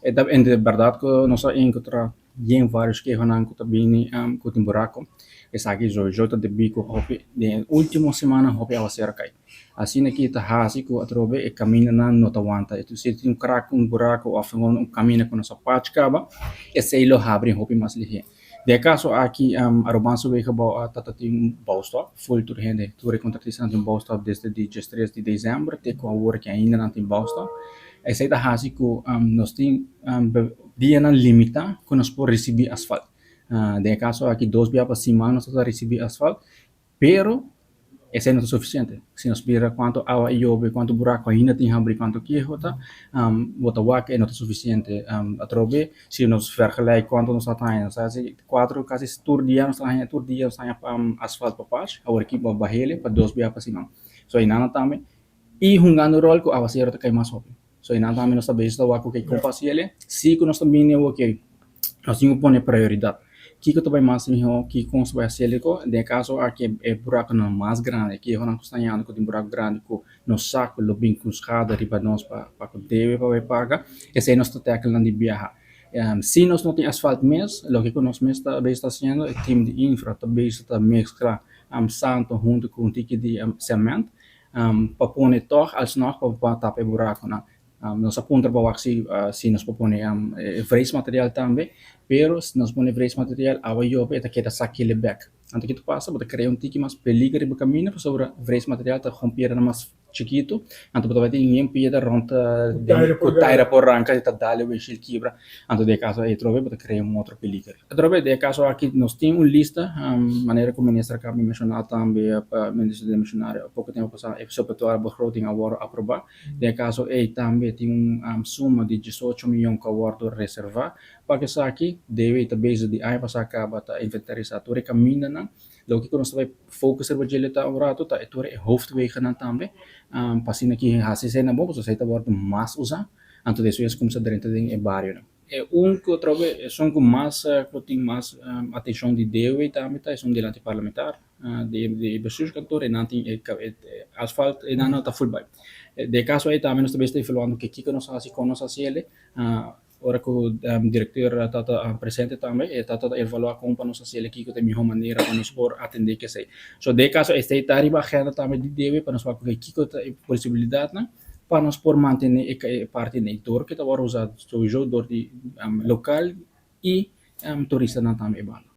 E berdad cu nos a encontra yen varios kehonan cu ta bini cu tin buraco. Esaki sowieso ta debi cu hopi den ultimo simannan hopi awacero a cay. Asina ki ta haci cu atrobe e camindanan no ta wanta. Si tin un crack, un buraco of un caminda cu no sa patch caba, esey lo habri hopi mas lihe. Den e caso aki Arubaanse Wegenbouw a tata tin un bouwstop, full tur hende, tur e contratistanan tin un bouwstop desde di 13 di december te cu awor ki ainda nan tin bouwstop. Esey ta haci cu nos tin dianan limita cu nos por ricibi asfalt. Den e caso aki dos bia pa siman nos ta ricibi asfalt, pero esei no ta sufisiente. Si nos mira kuantu awa a yobe, kuantu buraku ainda tin habri, kuantu keho ta, bo ta wak e no ta sufisiente. Atrobe si nos vergelijk kuantu nos ta haña, nos ta hasi kuatro kasi tur dia nos ta haña tur dia nos ta haña asfalt pa pash, awor aki bo a bah'el pa dos bia pa siman. So einan tambe i hungando ròl ku awasero ta kai mas hopi. So einan tambe nos ta bezig ta wak ku kon pa hasi el. Si ku nos ta bini awor ke nos tin ku pone prioridat. Kiko ta bai mas mihó, kiko nos ta bai hasi el. Den e kaso aki e burakunan mas grandi, kehonan ku sta yanda ku tin buraku grandi ku nos sa ku lo bin ku skada riba nos pa ku debe pa bai paga, esei nos ta tackle nan di biaha. Si nos no tin asfalt mes, loke ku nos mes ta bezig ta hasiendo, e team di infra ta bezig ta meskla santo huntu ku un tiki di sement pa pone tòg alsnog pa tapa e burakunan. Nos a puntra pa wak si si nos por pone e vreesmateriaal tambe, pero si nos pone vreesmateriaal awa yobe e ta keda sakele bek. Anto kiko ta pasa? Bo ta krea un tiki mas peliger riba kaminda pasobra vreesmateriaal ta kon piedranan mas chikitu, anto bo ta bai tin yen piedra rònt ku taira por ranka i ta dal e windshield kibra, anto den e kaso ei atrobe bo ta krea un otro peliger. Atrobe den e kaso aki nos tin un lista, manera ku minister a kaba di menshoná tambe, minister demishonario poko tempu pasá e suppletoire begroting a wòrdu aprobá. Den e kaso ei tambe tin un suma di 18 miyon ku a wòrdu reservá pa esaki. DW ta bezig di aña pasá kaba ta inventarisá tur e kamindanan. Loke ku nos ta bai focus riba dje ta un ratu ta e tur e hoofdwegennan tambe pa asina ki hasi esei nan bon pasobra esei ta wòrdu mas usá anto despues kumsa drenta den e barionan. E un ku atrobe esun ku mas ku tin mas atenshon di DW tambe ta esun dilanti parlamentar di e bestuurskantoor e nan tin e asfalt e nan no ta full bai. Den e kaso ei tambe nos ta bes ta evaluando ke kiko nos a hasi kon nos a hasi el. Ora ku direkteur ta ta presente tambe e ta ta evaluá kon pa nos hasi el kiko ta e mihó manera pa nos por atendé ku esei. So den e kaso esei ta riba agenda tambe di DW pa nos wak kiko ta e posibilidatnan pa nos por mantené e parti nei dor ku ta wòrdu usá souiso dor di lokal i turistanan tambe e banda.